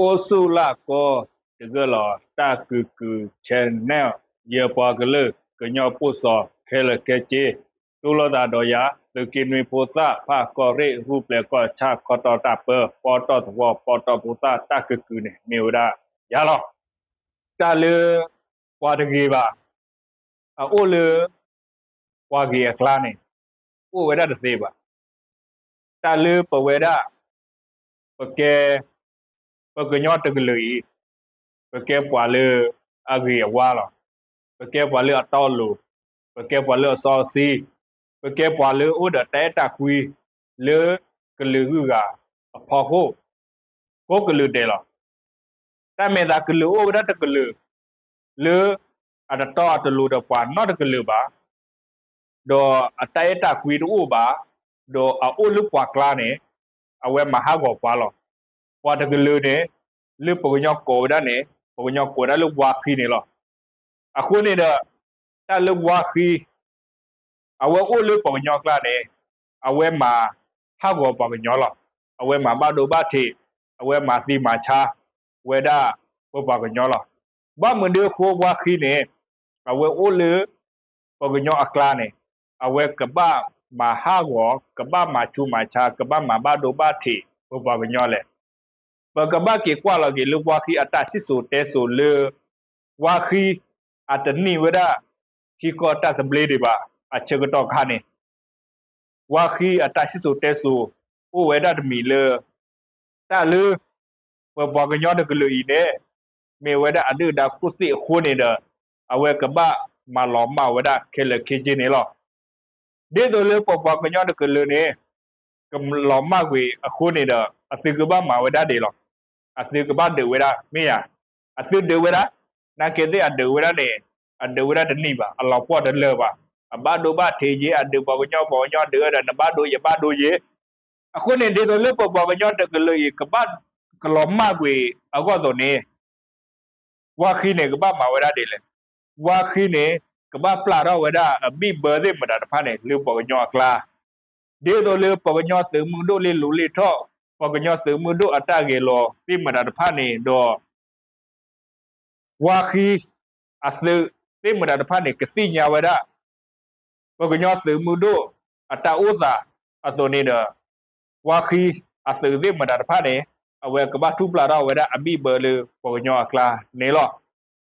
အိၣ်ဆူၣ်လၢ်ကီတဂၢၢ်လီၤ တၢ်ကုၢ်ကုၢ် channel ယပှၤကလုာ်ကညီပိာ်စီၤခဲလၢာ်ခဲဆ့ တူၢ်လိာ်သးဒီးယၤ သုးက့နွံဖိသၣ် ဖၣ်ကီၢ်ရ့ၣ် ဟူပျဲၢ်ကီၢ်ဆၣ် ခီတီတၢ်ပၢ ပီတီၢ်သဝီ ပီတီၢ်ဖိသၣ် တၢ်ကုၢ်ကုၢ်န့ၣ် မ့ၢ်ဝဲဒၣ်ယၤလီၤ. တၢ်လၢပှၤတဂ့ၤဘၣ် အအိၣ်လၢပှၤဂ့ၤအကျါန့ၣ် အိၣ်ဝဲဒၣ်တသ့ဘၣ်. တၢ်လၢပဝဲဒၣ် ပကဲ ပကညီတကလုာ်အံၤ ပကဲပှၤလၢအဂ့ၤအဝါလီၤ. ပကဲပှၤလၢအတီအလိၤ, ပကဲပှၤလၢအစီအဆှံ, ပကဲပှၤလၢအိၣ်ဒီးတၢ်အဲၣ်တၢ်ကွံ လၢကလုာ်ဂုၤဂၤအဖီခိၣ် ကိးကလုာ်ဒဲးလီၤ. တၢ်မဲာ်သးကလုာ်အိၣ်ဝဲဒၣ်တကလုာ် လၢအတတီအတလိၤဒီးပှၤနီတကလုာ်ဘၣ်, ဒီးအတၢ်အဲၣ်တၢ်ကွံတအိၣ်ဘၣ်, ဒီးအအိၣ်လၢပှၤကျါန့ၣ် အဝဲမၤဟးဂီၤပှၤလီၤ. ပှၤတကလုာ်န့ၣ် လၢပှၤကညီကိးဝဲဒၣ်န့ၣ် ပှၤကညီကိးဝဲဒၣ်လၢဝါဃံန့ၣ်လီၤ. အဃိန့ၣ်ဒီး တၢ်လၢဝါဃံ အဝဲအိၣ်လၢပှၤကညီကျါန့ၣ် အဝဲမၤဟးဂီၤပှၤကညီလီၤ. အဝဲမၤဘၣ်ဒိဘၣ်ထံး, အဝဲမၤသံမၤဆါဝဲဒၣ်ပပှၤကညီလီၤ. ဘၣ်မနုၤအဃိဝါဃံန့ၣ် အဝဲအိၣ်လၢပှၤကညီအကျါန့ၣ် အဝဲကဘၣ်မၤဟးဂီၤ, ကဘၣ်မၤဆူးမၤဆါ, ကဘၣ်မၤဘၣ်ဒိဘၣ်ထံးပပှၤကညီလဲၣ်. ပကဘၣ်က့ၤကွၢ်လီၤက့ၤလၢဝါဃံအတၢ်စံၣ်စိၤတဲစိၤလၢ ဝါဃံအတနံၣ်ဝဲဒၣ် ထံကီၢ်တၢ်သဘျ့ဒံးဘၣ် အဆၢကတီၢ်ခါန့ၣ် ဝါဃံအတၢ်စံၣ်စိၤတဲစိၤ အိၣ်ဝဲဒၣ်တမံၤလၢ တၢ်လၢ ပပှၤကညီတကလုာ်အံၤန့ၣ် မ့ၢ်ဝဲဒၣ်အဒုၣ်အဒါခိၣ်သ့ၣ်အဃိန့ၣ်ဒီး အဝဲကဘၣ်မၤလီၤမၢ်ဝဲဒၣ်ခဲလၢာ်ခဲဆ့န့ၣ်လီၤ. ဒ်သိးလၢပပှၤကညီတကလုာ်န့ၣ် ကလီၤမၢ်ကွံာ်အဃိန့ၣ်ဒီး အသုကဘၣ်မၤဝဲဒၣ်ဒ်လဲၣ်. အသုကဘၣ်ဒုးဝဲဒၣ် မ့ၢ်ဧါ. အသုဒုးဝဲဒၣ် နာ်က့သ့ၣ်အဒုးဝဲဒၣ်န့ၣ် အဒုးဝဲဒၣ်တနံၣ်ဘၣ်, အလီၤပှီၢ်တလၢာ်ဘၣ်. အဘၣ်ဒိဘၣ်ထံးက့ၤ အဒုးပှၤကညီ ပှၤကညီဒုးဒီး နဘၣ်ဒိယဘၣ်ဒိယ့. အဃိန့ၣ် ဒ်သိးလၢပပှၤကညီတကလုာ်အံၤ ကဘၣ်ကလီၤမၢ်ကွံာ်အဂီၢ်သိးန့ၣ် ဝါဃံန့ၣ် ကဘၣ်မၤဝဲဒၣ်ဒ်လဲၣ်. ဝါဃံန့ၣ် ကဘၣ်ပျၢ်ထီၣ်ဝဲဒၣ်အဘံၣ်ဘၢသ့ၣ်မတၤတဖၣ်န့ၣ် လၢပှၤကညီအကျါ, ဒ်သိးလၢပှၤကညီသုးမုၢ်ဒိၣ်လၢလူၤလ့ၣ်ထီၣ် ပှၤကညီသုးမုၢ်ဒိၣ်အတၢ်ဂဲၤလိာ်သ့ၣ်မတၤတဖၣ်န့ၣ်ဒီး ဝါဃံအသုးသ့ၣ်မတၤတဖၣ်န့ၣ် ကသ့ၣ်ညါဝဲဒၣ် ပှၤကညီသုးမုၢ်ဒိၣ်အတၢ်အိၣ်သးအသိးန့ၣ်ဒီး ဝါဃံအသုးသ့ၣ်မတၤတဖၣ်န့ၣ် အဝဲကဘၣ်ထူၣ်ပျၢ်ထီၣ်ဝဲဒၣ်အဘံၣ်ဘၢလၢပှၤကညီအကျါန့ၣ်လီၤ.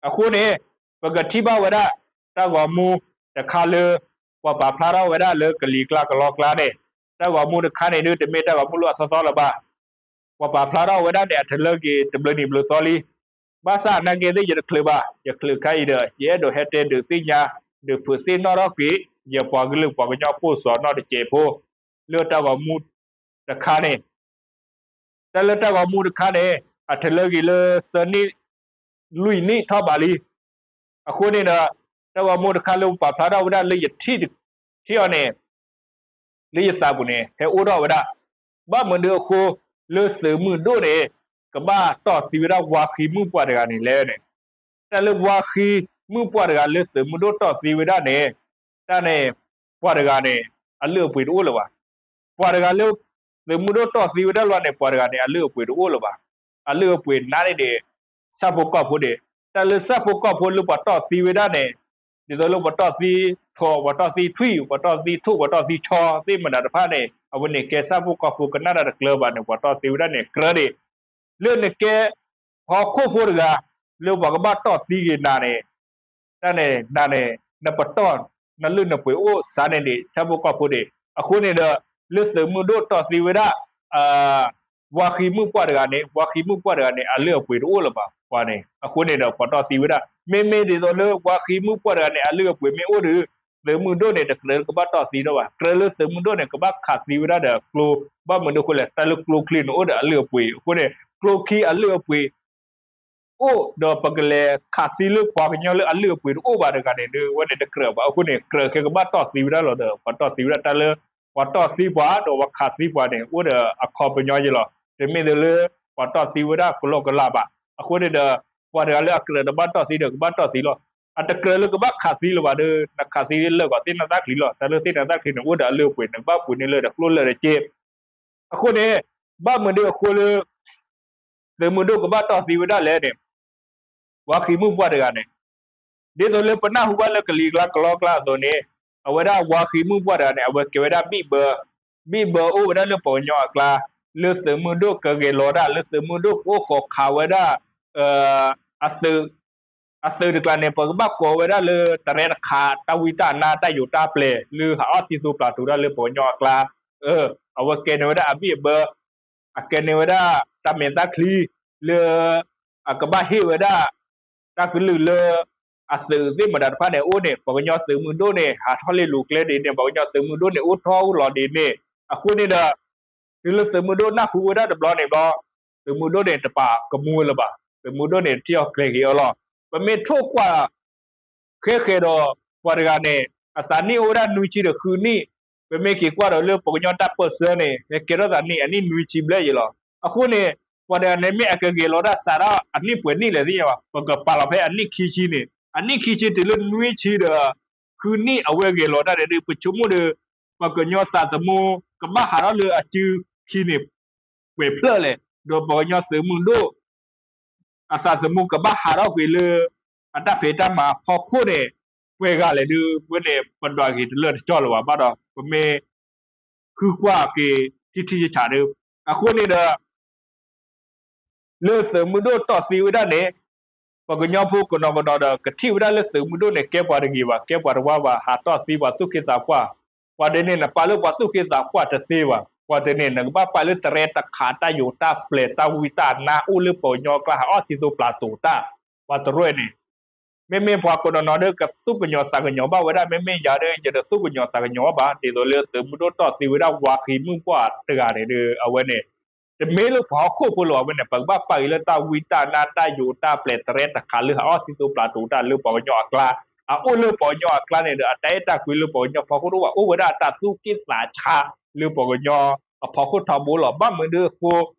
အဃိန့ၣ် ပကထံၣ်ဘၣ်ဝဲဒၣ် တၢ်ဂီၤမူတခါလၢ ပှၤပာ်ဖျါထီၣ်ဝဲဒၣ်လၢကလံၤကျါကလီကျါန့ၣ်, တၢ်ဂီၤမူတခါန့ၣ်ဒုး တမ့ၢ်တၢ်ဂီၤမူလၢအသီသီလၢၤဘၣ်. ပှၤပာ်ဖျါထီၣ်ဝဲဒၣ်န့ၣ် အထလၢက့ၤတဘျုးနံၣ်ဘျုးသီလံ. ဘၣ်ဆၣ်နာ်က့သ့ၣ် ယတချုးဘၣ်, ယချုးခါအံၤဒီး ယအဲၣ်ဒိးဟဲတဲဒုးသ့ၣ်ညါ ဒုးဖုးသ့ၣ်နီၣ်ထီၣ်ကွံာ် ယပှၤကလုာ်ပှၤကညီပိာ်စီၤနီၢ်တစဲးဖိ လၢတၢ်ဂီၤမူတခါန့ၣ် တၢ်လၢတၢ်ဂီၤမူတခါန့ၣ် အထလၢက့ၤလၢသၢနံၣ် လွံၢ်နံၣ်ထီၣ်ဘးလံ. အဃိန့ၣ်ဒီး တၢ်ဂီၤမူတခါလၢပပာ်ဖျါထီၣ်ဝဲဒၣ်လၢယထံၣ်အီၤန့ၣ် လၢယသးပူၤန့ၣ် ဟဲအိၣ်ထီၣ်ဝဲဒၣ် ဘၣ်မနုၤအဃိ လၢသုးမုၢ်ဒိၣ်န့ၣ် ကဘၣ်တီၢ်သံဝဲဒၣ်ဝါဃံမုၣ်ပှၢ်တဂၤန့ၣ်လဲၣ်န့ၣ်, တၢ်လၢဝါဃံမုၣ်ပှၢ်တဂၤလၢသုးမုၢ်ဒိၣ်တီၢ်သံဝဲဒၣ်န့ၣ် တၢ်န့ၣ် ပှၤတဂၤန့ၣ် အလုၢ်အပှ့ၤတအိၣ်လၢၤဘၣ်. ပှၤတဂၤလၢ သုးမုၢ်ဒိၣ်တီၢ်သံဝဲဒၣ်လီၤန့ၣ် ပှၤတဂၤန့ၣ် အလုၢ်အပှ့ၤတအိၣ်လၢၤဘၣ်. အလုၢ်အပှ့ၤနါန့ၣ်န့ၣ် ဆၣ်ဖိကီၢ်ဖိန့ၣ်, တၢ်လၢဆၣ်ဖိကီၢ်ဖိလၢပှၤတီၢ်သံဝဲဒၣ်န့ၣ် ဒ်သိးလၢပှၤတီၢ်သံထိၣ်, ပှၤတီၢ်သံထွံၣ်, ပှၤတီၢ်သံထိၣ်, ပှၤတီၢ်သံဆီသ့ၣ်မတၤတဖၣ်န့ၣ် အဝဲန့ၣ်ကဲဆၣ်ဖိကီၢ်ဖိကနၣ်တၢ်တကျၢၤဘၣ်န့ၣ် ပှၤတီၢ်သံဝဲဒၣ်န့ၣ် ကြၢးန့ၣ် လၢနကဲ ဟီၣ်ခိၣ်ဖိတဂၤ လၢပှၤကဘၣ်တီၢ်သံက့ၤနၤန့ၣ် တၢ်န့ၣ် နၤန့ၣ် နပတီၢ် နလုၢ်နပှ့ၤအိၣ်စးန့ၣ်န့ၣ် ဆၣ်ဖိကီၢ်ဖိန့ၣ် အဃိန့ၣ်ဒီး လၢသုးမုၢ်ဒိၣ်တီၢ်သံဝဲဒၣ် ဝါဃံမုၣ်ပှၢ်တဂၤန့ၣ် ဝါဃံမုၣ်ပှၢ်တဂၤန့ၣ် အလုၢ်အပှ့ၤတအိၣ်လၢၤဘၣ် ပှၤန့ၣ် အဃိန့ၣ်ဒီး ပှၤတီၢ်သံဝဲဒၣ် မ့မ့ၢ်ဒ်သိးလၢဝါဃံမုၣ်ပှၢ်တဂၤန့ၣ် အလုၢ်အပှ့ၤမ့ၢ်အိၣ်ဒီး သုးမုၢ်ဒိၣ်န့ၣ် တကြၢးလၢကဘၣ်တီၢ်သံဒီးဘၣ်, ကြၢးလၢသုးမုၢ်ဒိၣ်န့ၣ် ကဘၣ်ခးသံဝဲဒၣ်ဒီးကျိ ဘၣ်မနုၤအဃိလဲၣ် တၢ်လၢကျိချံန့ၣ်အိၣ်ဒီးအလုၢ်အပှ့ၤ အဃိန့ၣ် ကျိချံအလုၢ်အပှ့ၤ အိၣ်ဒီးပကလဲၤခးသံလၢပှၤကညီလၢအလုၢ်အပှ့ၤတအိၣ်ဘၣ်တဂၤန့ၣ် ဒုးဝဲန့ၣ်တကြၢးဘၣ်. အဃိန့ၣ် ကြၢးကဲကဘၣ်တီၢ်သံဝဲဒၣ်လီၤဒီး ပှၤတီၢ်သံဝဲဒၣ်တၢ်လၢ ပှၤတီၢ်သံပှၤဒီးပှၤခးသံပှၤန့ၣ် အိၣ်ဒီးအခီပညီယဲလီၤ. တမ့ၢ်ဒ်လၢ ပှၤတီၢ်သံဝဲဒၣ်ကလီကလီဘၣ်. အဃိန့ၣ်ဒီး ပှၤတဂၤလၢအကြၢးတဘၣ်တီၢ်သံဒီးကဘၣ်တီၢ်သံလီၤ. အတကြၢးလၢကဘၣ်ခးသံလၢၤဘၣ်ဒီး နခးသံလၢာ်ဂီၤသ့ၣ်နသၣ်ချံလီၤ. တၢ်လၢသ့ၣ်နသၣ်ချံန့ၣ် အိၣ်ဒီးအလုၢ်အပှ့ၤ နကဘၣ်ပှ့ၤန့ၢ်လၢဒီးကျိလၢာ်ဒီးစ့ အဃိန့ၣ် ဘၣ်မနုၤအဃိလၢ သုးမုၢ်ဒိၣ်ကဘၣ်တီၢ်သံဝဲဒၣ်လဲၣ်န့ၣ် ဝါဃံမုၣ်ပှၢ်တဂၤန့ၣ်, ဒ်သိးလၢပနၢ်ဟူဘၣ်လၢကလံၤကျါကလီကျါအသိးန့ၣ်, အဝဲဒၣ်ဝါဃံမုၣ်ပှၢ်တဂၤန့ၣ် အဝဲကဲဝဲဒၣ်ဘံၣ်ဘၢ, ဘံၣ်ဘၢအိၣ်ဝဲဒၣ်လၢပှၤကညီအကျါ, လၢသုးမုၢ်ဒိၣ်ကဂဲၤလီၤဒၣ် လၢသုးမုၢ်ဒိၣ်ကအိၣ်ဃီခးဝဲဒၣ် အသုးတကျါန့ၣ် ပကဘၣ်ကိးဝဲဒၣ်လၢတရဲတခး တၢ်ဝံတၢ်နါ တၢ်ယိးတၢ်ပျဲၤ လၢဟးအီၣ်သံသိပျၤတိၤတၢ်လၢပှၤကညီအကျါ, အဝဲကဲန့ၢ်ဝဲဒၣ်အဘံၣ်အဘၢ, အကဲန့ၢ်ဝဲဒၣ်တၢ်မဲာ်တၢ်ချံ လၢအကဘၣ်ဟ့ၣ်ဝဲဒၣ် တၢ်ကလုၢ်လၢ အသုးသ့ၣ်မတၤတဖၣ်န့ၣ်အိၣ်န့ၣ် ပှၤကညီသုးမုၢ်ဒိၣ်န့ၣ် ဟးထီၣ်လ့လိၤကျဲဒ်န့ၣ် ပှၤကညီသုးမုၢ်ဒိၣ်န့ၣ် အိၣ်ထီၣ်အိၣ်လီၤဒ်န့ၣ်, အဃိန့ၣ်ဒီး တုၤလၢသုးမုၢ်ဒိၣ်နၢ်ဟူဝဲဒၣ်တဘျီန့ၣ်ဘျီ, သုးမုၢ်ဒိၣ်န့ၣ် တပာ်ကမူလၢၤဘၣ်, သုးမုၢ်ဒိၣ်န့ၣ် ထံၣ်အီၤကျဲၤက့ၤအီၤလီၤ. ပမ့ၢ်ထိၣ်ကွၢ် ခဲဃဲၤဒီး ပှၤတဂၤန့ၣ် အသးနံၣ်အိၣ်ဝဲဒၣ်နွံဆံဒီးဃုနံၣ်, ပမ့ၢ်က့ၤကွၢ်ဒီးလၢပှၤကညီတၢ်ပၢၢ်ဆၢန့ၣ် ဟဲကဲထီၣ်သးနံၣ် အနံၣ်နွံဆံဘျဲၣ်ယံၤလီၤ. အဃိန့ၣ် ပှၤတဂၤန့ၣ်မ့ၢ်အကဂဲၤလီၤတၢ်စးထီၣ်အနံၣ်ပှဲၤနံၣ်လဲၣ်သ့ၣ်ညါဘၣ်, ပကပာ်လီၤဖဲအနံၣ်ခံဆံန့ၣ်, အနံၣ်ခံဆံတုၤလၢနွံဆံဒီး ဃုနံၣ်အဝဲဂဲၤလီၤတၢ်န့ၣ်ဒီး ပဆိကမိၣ်ဒီး ပှၤကညီသးသမူ ကဘၣ်ဟးထီၣ်လၢအစုခံန့ၣ် ပှဲၤဖျၢၣ်လဲၣ်, ဒီးပှၤကညီသုးမုၢ်ဒိၣ် အသးသမူကဘၣ်ဟးထီၣ်ကွံာ်လၢ အတၢ်ဖံးတၢ်မၤအဖီခိၣ်န့ၣ် ပှဲၤဂၤလဲၣ်ဒီး ဝဲန့ၣ် ပဒွးက့ၤတလၢာ်တကၠီလၢၤဘၣ်ဘၣ်ဒီး ပမ့ၢ် ဃုကွၢ်က့ၤထံထံဆးဆးဒီး အဃိန့ၣ်ဒီး လၢသုးမုၢ်ဒိၣ်တီၢ်သံဝဲဒၣ်န့ၣ် ပှၤကညီဖိကနီၤကနီၤဒီး ကထံၣ်ဝဲဒၣ်လၢသုးမုၢ်ဒိၣ်န့ၣ် ကဲပှၤတဂ့ၤဘၣ်, ကဲပှၤတဝါဘၣ်, ဟးတီၢ်သံပှၤသူၣ်က့သးပှၢ်, ပှၤဒ်န့ၣ် နပာ်လၢပှၤသူၣ်က့သးပှၢ်တသ့ဘၣ်, ပှၤတန့ၣ် နကဘၣ်ပာ်လၢတရဲတခး တၢ်ယိးတၢ်ပျဲၤ တၢ်ဝံတၢ်နါ အိၣ်လၢပှၤကညီအကျါ ဟးအီၣ်သံသိပျၤတိၤတၢ်, ပှၤတရၢန့ၣ် မ့မ့ၢ်ပှၤကနီၤနီၤဒီး ကသူၣ်ကညီၤသးကညီၤဘၣ်ဝဲဒၣ်, မ့မ့ၢ်ယၤဒီး ယတသူၣ်ကညီၤသးကညီၤဘၣ်ဘၣ်, ဒ်သိးလၢသုးမုၢ်ဒိၣ်တီၢ်သံဝဲဒၣ်ဝါဃံမုၣ်ပှၢ်တဂၤန့ၣ်ဒီး အဝဲန့ၣ် တမ့ၢ်လၢပှၤဟီၣ်ခိၣ်ဖိလၢၤဘၣ်, အဝဲန့ၣ် ပကဘၣ်ပာ်က့ၤလၢတၢ်ဝံတၢ်နါ တၢ်ယိးတၢ်ပျဲၤ တရဲတခးလၢဟးအီၣ်သံသိပျၤတိၤတၢ်လၢပှၤကညီအကျါ, အအိၣ်လၢပှၤကညီအကျါန့ၣ်ဒီး အတၢ်အဲၣ်တၢ်ကွံလၢပှၤကညီဖီခိၣ်တအိၣ်ဘၣ်, အိၣ်ဝဲဒၣ်အတၢ်သူၣ်က့သးဆါလၢပှၤကညီအဖီခိၣ်ထီဘိလီၤ. ဘၣ်မနုၤအဃိ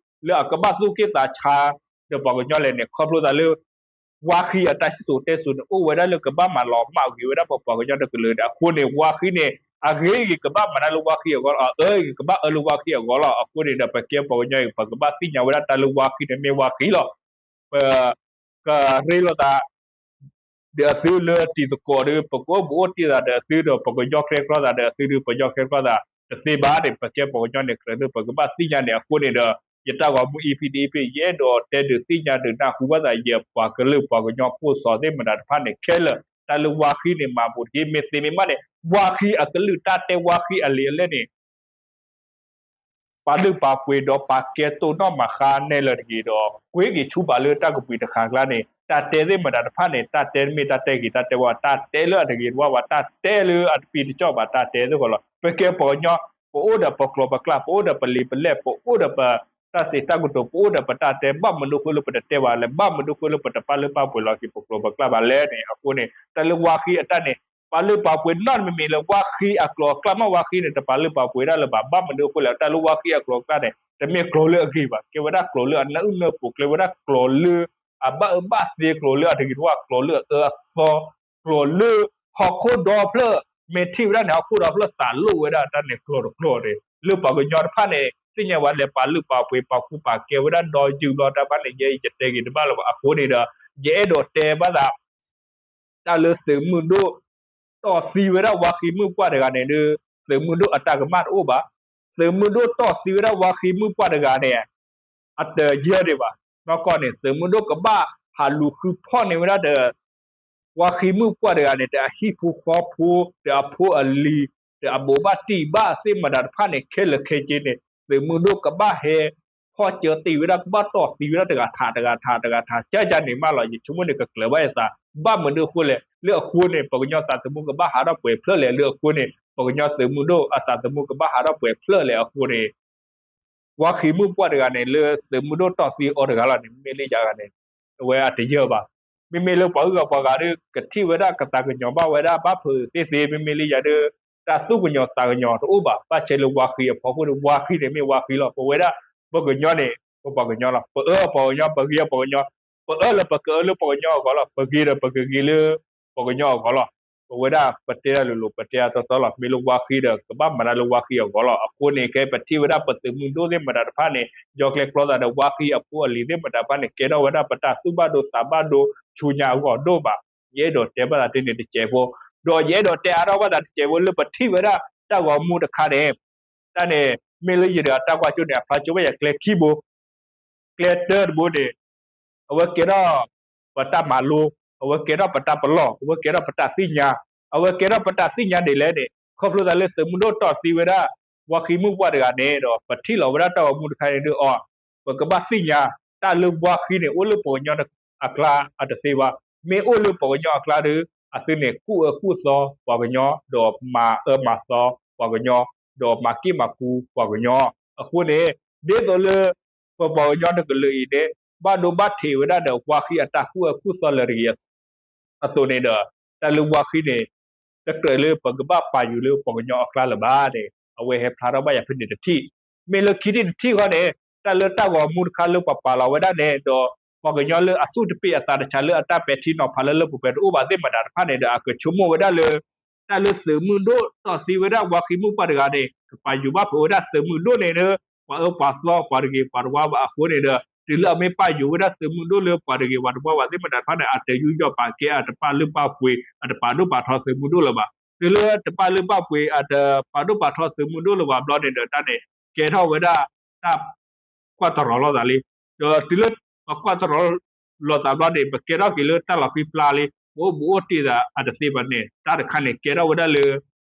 လၢအကဘၣ်သူၣ်က့သးဆါဒီးပှၤကညီလဲၣ်န့ၣ် ခီဖျိသးလၢ ဝါဃံအတၢ်စံၣ်စိၤတဲစိၤန့ၣ် အိၣ်ဝဲဒၣ်လၢကဘၣ်မၤလီၤမၢ်ဂ့ၤဝဲဒၣ်ပပှၤကညီတကလုာ်န့ၣ် အဃိန့ၣ် ဝါဃံန့ၣ် အဂ့ၤဂ့ၤကဘၣ်မၤတၢ်လၢဝါဃံအဂီၢ်လီၤ, အအၢဂ့ၤကဘၣ်အၢလၢဝါဃံအဂီၢ်လီၤ. အဃိန့ၣ်ဒီး ပကဲပှၤကညီအံၤ ပကဘၣ်သ့ၣ်ညါဝဲဒၣ်တၢ်လၢဝါဃံန့ၣ်မ့ၢ်ဝါဃံလီၤ. ပကရ့လိာ်သး ဒီးအသုလၢတံၤသကိးဒီး ပကအိၣ်ဘူးအိၣ်တံၢ်သးဒီးအသုဒီး ပကယီၢ်ချဲကျီသးဒီးအသုဒီး ပယီၢ်ချဲကျီသးတသ့ဘၣ်န့ၣ် ပကဲပှၤကညီန့ၣ် ကြၢးလၢပကဘၣ်သ့ၣ်ညါန့ၣ် အဃိန့ၣ်ဒီး ယတၢ်ဂီၤမူ EP ဒ် EP ယအဲၣ်ဒိးတဲဒုးသ့ၣ်ညါဒုးနၢ်ဟူဘၣ်သး ယပှၤကလုာ်ပှၤကညီဖိစီၤသ့ၣ်မတၤတဖၣ်န့ၣ် ခဲလၢာ် တၢ်လၢဝါဃံန့ၣ် မၤဘူးတက့ၢ်. မ့ၢ်သ့မ့ၢ်ဘၣ်န့ၣ် ဝါဃံအကလုၢ်တၢ်တဲ ဝါဃံအလံာ်အလဲၢ်န့ၣ် ပာ်လုၢ်ပာ်ပှ့ၤဒီးပာ်ကဲတိၢ်နီၣ်မၤဃါနဲလၢာ်တဂ့ၤ, ဒီးကွ့က့ၤဆူပာ်လၢတၢ်ကပှံၤတဃာ်ကျါန့ၣ် တၢ်တဲသ့ၣ်မတၤတဖၣ်န့ၣ် တၢ်တဲမ့ၢ်တၢ်တဲဂ့ၤတၢ်တဲဝါ, တၢ်တဲလၢအတဂ့ၤတဝါဘၣ်, တၢ်တဲလၢအတပံတကၠီၣ်ဘၣ်, တၢ်တဲသ့ၣ်ဃီလီၤ. ပကဲပှၤကညီ ပအိၣ်ဒီးပကျိာ်ပကျၢ်, ပအိၣ်ဒီးပလံာ်ပလဲၢ်, ပအိၣ်ဒီးပတၢ်စံးတၢ်ကတိၤ, ပအိၣ်ဒီးပတၢ်တဲ, ဘၣ်မနုၤအဃိလၢပတတဲဘၣ်လဲၣ်, ဘၣ်မနုၤအဃိလၢပတပာ်လုၢ်ပာ်ပှ့ၤလီၤက့ၤပကျိာ်ပကျၢ်ဘၣ်လဲၣ်န့ၣ် အဃိန့ၣ် တၢ်လၢဝါဃံအတၢ်န့ၣ် ပာ်လုၢ်ပာ်ပှ့ၤနီတမံၤမံၤလၢ ဝါဃံအကျိာ်အကျၢ်မး, ဝါဃံန့ၣ် တပာ်လုၢ်ပာ်ပှ့ၤဒၣ်လၢၤဘၣ်. ဘၣ်မနုၤအဃိလဲၣ်, တၢ်လၢဝါဃံအကျိာ်အကျၢ်န့ၣ် တမ့ၢ်ကျိာ်လၢအဂ့ၤဘၣ်, ကဲဝဲဒၣ်ကျိာ်လၢအနၢအုၣ်နၢပူၤ, ကဲဝဲဒၣ်ကျိာ်လၢအဘၣ်အၢဘၣ်သီ, ကျိာ်လၢအတဂ့ၤတဝါ, ကျိာ်လၢအအၢအသီ, ကျိာ်လၢဟီၣ်ခိၣ်ဒီဖျၢၣ် မ့ၢ်ထံၣ်ဝဲဒၣ်န့ၣ် ဟီၣ်ခိၣ်ဒီဖျၢၣ်သးလိၣ်ဝဲဒၣ်တၢ်န့ၣ် ကျိာ်တကျိာ်န့ၣ် လၢပှၤကညီတဖၣ်န့ၣ် သ့ၣ်ညါဝဲလဲၣ်, ပာ်လုၢ်ပာ်ပှ့ၤ ပာ်ကူပာ်ကဲဝဲဒၣ်ဒီးယုၢ်ဘျီတၢ်ဘၣ်န့ၣ် ယဲယတဲဂ့ၤတဘၣ်လၢၤဘၣ်. အဃိန့ၣ်ဒီး ယအဲၣ်ဒိးတဲဘၣ်သး တၢ်လၢသုးမုၢ်ဒိၣ် တီၢ်သံဝဲဒၣ်ဝါဃံမုၣ်ပှၢ်တဂၤန့ၣ်ဒီး သုးမုၢ်ဒိၣ်အတၢ်ကမၣ်တအိၣ်ဘၣ်. သုးမုၢ်ဒိၣ်တီၢ်သံဝဲဒၣ်ဝါဃံမုၣ်ပှၢ်တဂၤန့ၣ် အတယၢဒံးဘၣ်. နီၢ်ကီၢ်န့ၣ် သုးမုၢ်ဒိၣ်ကဘၣ်ဟးလူၤဃုဖီၣ်န့ၢ်ဝဲဒၣ်ဒီး ဝါဃံမုၣ်ပှၢ်တဂၤန့ၣ် ဒီးအဟံၣ်ဖိဃီဖိ ဒီးအဖိအလံၤ ဒီးအဘိးဘၣ်တံၢ်ဘၣ်သ့ၣ်မတၤတဖၣ်န့ၣ် ခဲလၢာ်ခဲဆ့န့ၣ် သုးမုၢ်ဒိၣ်ကဘၣ်ဟဲ ဖီၣ်ကၢတ့ၢ်ဝဲဒၣ် ကဘၣ်တီၢ်သံဝဲဒၣ်တဂၤထးတဂၤထးတဂၤထး ကၢကၢန့ၣ်မးလီၤ. ယဆိကမိၣ်န့ၣ် ကကျၢၤဘၣ်ယသး ဘၣ်မနုၤအဃိလဲၣ်. လၢအဃိန့ၣ် ပှၤကညီသးသမူကဘၣ်ဟးထီၣ်ပှဲၤဖျၢၣ်လဲၣ်. လၢအဃိန့ၣ် ပှၤကညီသုးမုၢ်ဒိၣ်အသးသမူကဘၣ်ဟးထီၣ်ပှဲၤဖျၢၣ်လဲၣ်အဃိန့ၣ် ဝါဃံမုၣ်ပှၢ်တဂၤန့ၣ် လၢသုးမုၢ်ဒိၣ်တီၢ်သံအီၤတဂၤလီၤန့ၣ် မ့မ့ၢ်လၢယၤဂၤန့ၣ် အဝဲအတယၢဘၣ်. မ့မ့ၢ်လၢပှၤဂုၤဂၤပှၤဂၤဒီး ကထံၣ်ဝဲဒၣ်ကသးကညီၤဘၣ်ဝဲဒၣ်ဘၣ်ဖုးသ့သ့ မ့မ့ၢ်လၢယၤဒီး တၢ်သူၣ်ကညီၤသးကညီၤတအိၣ်ဘၣ်. ဘၣ်ဆဲးလၢဝါဃံအဖီခိၣ်ဒီး ဝါဃံန့ၣ်မ့ၢ်ဝါဃံလီၤ. ပဝဲဒၣ်ပှၤကညီန့ၣ် ပပှၤကညီလီၤ. ပအၢပှၤကညီ ပဂ့ၤပှၤကညီ ပအၢလၢပကအၢလၢပှၤကညီအဂီၢ်လီၤ. ပဂ့ၤဒီးပကဂ့ၤလၢပှၤကညီအဂီၢ်လီၤ. ပဝဲဒၣ်ပတဲတၢ်လိၤလိၤ ပတဲတၢ်တီတီလီၤ. မ့ၢ်လၢဝါဃံဒီး ကဘၣ်မၤတၢ်လၢဝါဃံအဂီၢ်လီၤ. အဃိန့ၣ် ခဲအံၤပထံၣ်ဝဲဒၣ်ပသုးမုၢ်ဒိၣ်သ့ၣ်မတၤတဖၣ်န့ၣ် ယီကျဲကျီသးဒီးဝါဃံအဖိအလံၤသ့ၣ်မတၤတဖၣ်န့ၣ် ကဲထီၣ်ဝဲဒၣ်ပတၢ်သူၣ်ဘၣ်ဒိသးဘၣ်ဒိ ဆူညါအဂီၢ်ဒိၣ်မး. ယအဲၣ်ဒိးတဲဘၣ်သးတ့ၢ်န့ၣ်တစဲးဖိ, ဒီးယအဲၣ်ဒိးတဲအါထီၣ်ဘၣ်သးတစဲးဖိလၢပထံၣ်ဝဲဒၣ်တၢ်ဂီၤမူတခါန့ၣ် တၢ်န့ၣ် မ့ၢ်လၢယတဂၤတၢ်ကွၢ်စိန့ၣ် အဖျါစိဝဲယၤကျဲခံဘိ ကျဲတၢတဘိန့ၣ် အဝဲကဲထီၣ်ပတၢ်မၤလိ, အဝဲကဲထီၣ်ပတၢ်ပလီၢ်, အဝဲကဲထီၣ်ပတၢ်သ့ၣ်ညါ, အဝဲကဲထီၣ်ပတၢ်သ့ၣ်ညါဒ်လဲၣ်န့ၣ် ခီဖျိသးလၢသုးမုၢ်ဒိၣ်တီၢ်သံဝဲဒၣ် ဝါဃံမုၣ်ပှၢ်တဂၤန့ၣ်ဒီး ပထံၣ်လီၤဝဲဒၣ်တၢ်ဂီၤမူတခါန့ၣ်ဒီးအီၤ ပကဘၣ်သ့ၣ်ညါ တၢ်လၢဝါဃံန့ၣ် အိၣ်လၢပှၤကညီအကျါအတသ့ဘၣ်. မ့ၢ်အိၣ်လၢပှၤကညီအကျါဒီး အသုန့ၣ် ကူၣ်အၢကူၣ်သီပှၤကညီ, ဒီးမၤအၢမၤသီပှၤကညီ, ဒီးမၤက့ၢ်မၤကူပှၤကညီ. အဃိန့ၣ် ဒ်သိးလၢ ပပှၤကညီတကလုာ်အံၤန့ၣ် ဘၣ်ဒိဘၣ်ထံးဝဲဒၣ်ဒီးဝါဃံအတၢ်ကူၣ်အၢကူၣ်သီလၢတဂ့ၤအသိးန့ၣ်ဒီး တၢ်လၢဝါဃံန့ၣ် တကြၢးလၢပကဘၣ်ပာ်ယိၤလၢပှၤကညီအကျါလၢၤဘၣ်န့ၣ် အဝဲဟဲဖျါထီၣ်ဘၣ်ယၤဖဲန့ၣ်တထံၣ်. မ့ၢ်လၢခံထံၣ်တထံၣ်ဃီန့ၣ် တၢ်လၢတၢ်ဂီၤမူတခါလၢပှၤပာ်လီၤဝဲဒၣ်န့ၣ် ဒီးပှၤကညီလၢအသူၣ်တပ့ၢ်အသးတဆးလၢအတၢ်ပဲာ်ထံနီၤဖးလၢလၢပှဲၤပှဲၤတအိၣ်ဘၣ်သ့ၣ်မတၤတဖၣ်န့ၣ်ဒီး အကဆိကမိၣ်ဝဲဒၣ်လၢ တၢ်လၢသုးမုၢ်ဒိၣ်တီၢ်သံဝဲဒၣ်ဝါဃံမုၣ်ပှၢ်တဂၤန့ၣ် ကပာ်ယိၤဘၣ်ဖုးဝဲဒၣ်သုးမုၢ်ဒိၣ်န့ၣ်ဒီး ပှၤအၢပှၤသီပှၤတဂ့ၤပှၤတဝါဘၣ်အဃိန့ၣ်ဒီး တုၤလၢအမ့ၢ်ပာ်ယိၤဝဲဒၣ်သုးမုၢ်ဒိၣ်လၢပှၤတဂ့ၤပှၤတဝါဘၣ်သ့ၣ်မတၤတဖၣ်န့ၣ် အတယူးယီၣ်ပာ်ကဲ အတပာ်လုၢ်ပာ်ပှ့ၤ အတပာ်ဒိၣ်ပာ်ထီသုးမုၢ်ဒိၣ်လၢၤဘၣ်. တုၤလၢတပာ်လုၢ်ပာ်ပှ့ၤ အတပာ်ဒိၣ်ပာ်ထီသုးမုၢ်ဒိၣ်လၢၤဘၣ်ဘျီန့ၣ်ဒီး တၢ်န့ၣ် ကဲထီၣ်ဝဲဒၣ်တၢ် ကွၢ်တရီၤလိာ်သးလံ. ဒီးတုၤလၢပကွၢ်တရီၤလိာ်သးဘျီန့ၣ် ပကဲထီၣ်က့ၤလၢတၢ်လီၤပြံပြါလံ, ပအိၣ်ဘူးအိၣ်တံၢ်သးအတသ့ဘၣ်န့ၣ် တၢ်တခါန့ၣ်ကဲထီၣ်ဝဲဒၣ်လၢ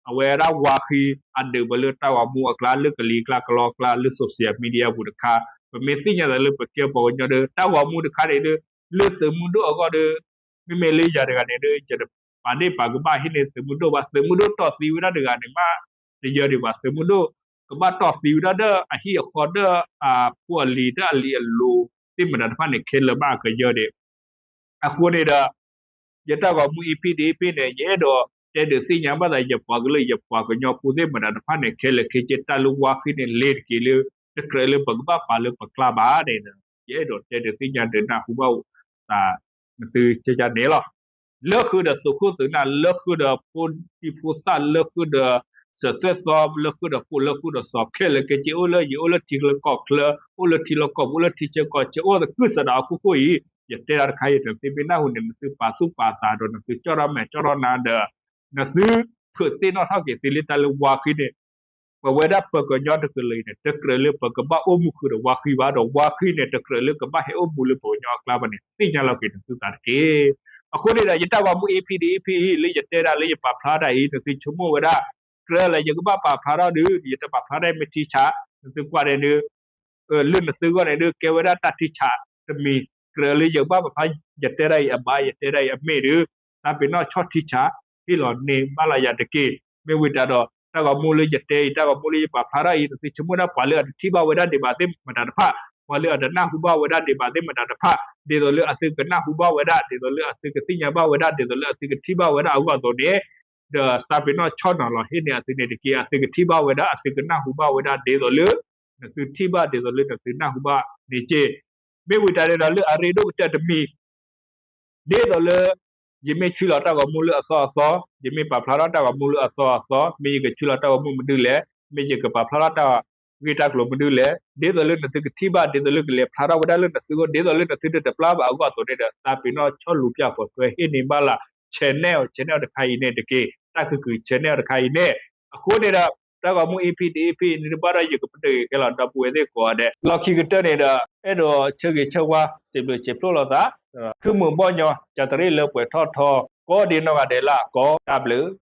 အဝဲဒၣ်ဝါဃံအဒုးပလၢတၢ်ဂီၤမူအကျါ လၢကလံၤကျါကလီကျါ လၢ social media ပူၤတခါ, ပမ့ၢ်သ့ၣ်ညါသးလၢပကဲပှၤကညီဒီး တၢ်ဂီၤမူတခါန့ၣ်ဒီး လၢသုးမုၢ်ဒိၣ်အဂီၢ်ဒီး မ့မ့ၢ်လၢယၤတဂၤန့ၣ်ဒီး ယတပာ်ဒ့ၣ်ပာ်ကမၣ်ဟ့ၣ်န့ၢ်သုးမုၢ်ဒိၣ်ဘၣ်. သုးမုၢ်ဒိၣ်တီၢ်သံဝဲဒၣ်တဂၤန့ၣ်မး တယၢၤဒံးဘၣ်. သုးမုၢ်ဒိၣ် ကဘၣ်တီၢ်သံဝဲဒၣ်ဒီးအဟံၣ်အဃီဒီးအဖိအလံၤ ဒီးအလံၤအလိၤသ့ၣ်မတၤတဖၣ်န့ၣ် ခဲလၢာ်မးအကယၢၤဒံး. အဃိန့ၣ်ဒီး ယတၢ်ဂီၤမူ EP တ EP န့ၣ် ယအဲၣ်ဒိးတဲဒုးသ့ၣ်ညါဘၣ်သး ယပှၤကလုာ်ယပှၤကညီဖိသ့ၣ်မတၤတဖၣ်န့ၣ် ခဲလၢာ်ခဲဆ့ တၢ်လၢဝါဃံန့ၣ် လဲၤတက့ၤလၢ တကြၢးလၢပကဘၣ်ပာ်လၢပကျါဘၣ်န့ၣ်ဒီး ယအဲၣ်ဒိးတဲဒုးသ့ၣ်ညါဒုးနၢ်ဟူဘၣ်သး နသုကန့ၣ်လီၤ. လၢဃုာ်ဒီးသုးခိၣ်သုးနၢ်, လၢဃုာ်ဒီးဖိဒံဖိသၣ်, လၢဃုာ်ဒီးစၢၤသွဲၣ်သီ, လၢဃုာ်ဒီးကိၣ်, လၢဃုာ်ဒီးစီၤ, ခဲလၢာ်ခဲဆ့ အိၣ်လၢယံၤ အိၣ်လၢထံချၢကီၢ်ချၢ, အိၣ်လၢထံလီၢ်ကီၢ်ပူၤ, အိၣ်လၢထံဆၢကီၢ်ဆၢ, အိၣ်သကုၤဆးဒးအခိၣ်ဃိအံၤ, ယတဲတၢ်တခါအံၤ နသုမ့ၢ်နၢ်ဟူန့ၣ် နသုပာ်သူၣ်ပာ်သးဒီး နသုကၠီၣ်ထီၣ်မဲာ်ကၠီၣ်ထီၣ်နါဒီး နသုဖုးသ့ၣ်နီၣ်ထီၣ်က့ၤသုလၢတၢ်လၢဝါဃံန့ၣ် ပဝဲဒၣ်ပှၤကညီတကလုာ်အံၤန့ၣ် တကြၢးလၢပကဘၣ်အိၣ်မူဃုာ်ဒီးဝါဃံဘၣ်ဒီး ဝါဃံန့ၣ် တကြၢးလၢကဘၣ်ဟဲအိၣ်မူလၢပှၤကညီအကျါဘၣ်န့ၣ် သ့ၣ်ညါလီၤက့ၤနသုသးတက့ၢ်. အဃိန့ၣ်ဒီး ယတၢ်ဂီၤမူ EP တ EP အံၤ လၢယတဲဒၣ်လၢယပာ်ဖျါတၢ်အံၤ နသုဆိကမိၣ်ဝဲဒၣ် ကြၢးလၢယကဘၣ်ပာ်ဖျါထီၣ်ဒီး ယတပာ်ဖျါတၢ်မ့ၢ်ထံဆး နသုကွၢ်န့ၣ်ဒီး လၢနသုဂီၢ်န့ၣ်ဒီး ကဲဝဲဒၣ်တၢ်ထံဆးတမံၤ, ကြၢးလၢယကဘၣ်ပာ်ဖျါ ယတဲဒၣ်အံၤအဘၣ် ယတဲဒၣ်အံၤအမ့ၢ်ဒီး သးပ့ၤနီၣ်ဆီၣ်ထံဆး ဟ့ၣ်လီၤန့ၢ်ဘၣ်လၢယၤတက့ၢ်. မ့ၢ်ဝံၤတၢ်ဒီး တၢ်ဂီၤမူလၢယတဲအံၤ တၢ်ဂီၤမူလၢယပာ်ဖျါထီၣ်အံၤ နသုဆိကမိၣ်ဒၣ်ပှၤလၢအတထံၣ်ဘၣ်ဝဲဒၣ်ဒံးဘၣ်သ့ၣ်မတၤတဖၣ်, ပှၤလၢအတနၢ်ဟူဘၣ်ဝဲဒၣ်ဒံးဘၣ်သ့ၣ်မတၤတဖၣ်, ဒ်သိးလၢအသုကနၢ်ဟူဘၣ်ဝဲဒၣ်, ဒ်သိးလၢအသုကသ့ၣ်ညါဘၣ်ဝဲဒၣ်, ဒ်သိးလၢအသုကထံၣ်ဘၣ်ဝဲဒၣ်အဂီၢ်အသိးန့ၣ် ဒီးသးပ့ၤနီၣ်ဆီၣ်နီၤလီၤဟ့ၣ်န့ၢ်အသုန့ၣ်တက့ၢ်. အသုကထံၣ်ဘၣ်ဝဲဒၣ် အသုကနၢ်ဟူဘၣ်ဝဲဒၣ် ဒ်သိးလၢ နသုထံၣ်ဘၣ် ဒ်သိးလၢနသုနၢ်ဟူဘၣ်န့ၣ်က့ၢ်. မ့ၢ်ဝံၤတၢ်န့ၣ်ဒီးလၢအရ့ဒိၣ်ကတၢၢ်တမံၤ ဒ်သိးလၢ ယမ့ၢ်ဆှၢလီၤတၢ်ဂီၤမူလၢအသီအသီ, ယမ့ၢ်ပာ်ဖျါထီၣ်တၢ်ဂီၤမူလၢအသီအသီ, မ့ၢ်ယကဆှၢလီၤတၢ်ဂီၤမူမနုၤလဲၣ်, မ့ၢ်ယကပာ်ဖျါထီၣ်တၢ်ဂ့ၢ်တၢ်ကျိၤမနုၤလဲၣ်, ဒ်သိးလၢနသုကထံၣ်ဘၣ်, ဒ်သိးလၢကလဲၤဖျါထီၣ်ဝဲဒၣ်လၢနသုဂီၢ်, ဒ်သိးလၢနသုတတပျၢ်ဘၣ်အဂီၢ်အသိးန့ၣ်ဒီး သးပ့ၤနီၣ်ဆီၣ်လူၤပျၢ်ပှဲၤထွဲဟ့ၣ်န့ၢ်ဘၣ်လၢ channel, channel တခါအံၤန့ၣ်တက့ၢ်. တၢ်ခုၣ်ခုၣ် channel တခါအံၤန့ၣ် အဃိန့ၣ်ဒီး တၢ်ဂီၤမူ EP တ EP န့ၣ်တဘၣ်ဒီး ယကပတုာ်က့ၤခဲလီၤ ဒီပုၢ်ဝဲၢ်သ့ၣ်ကိးဂၤဒဲး, လီၢ်ခံကတၢၢ်န့ၣ်ဒီး အဲၣ်ဒိးဆၢဂ့ၤဆၢဝါ စံးဘျုးစံးဖျိးလိာ်သး, ခုမုၢ်ဘီၣ်ညီ ကတရံၣ်လၢပှဲၤထီၣ်ထီ ကိးဒံနီၢ်ဂၤဒဲးလၢအကိး တၢ်ဘျုး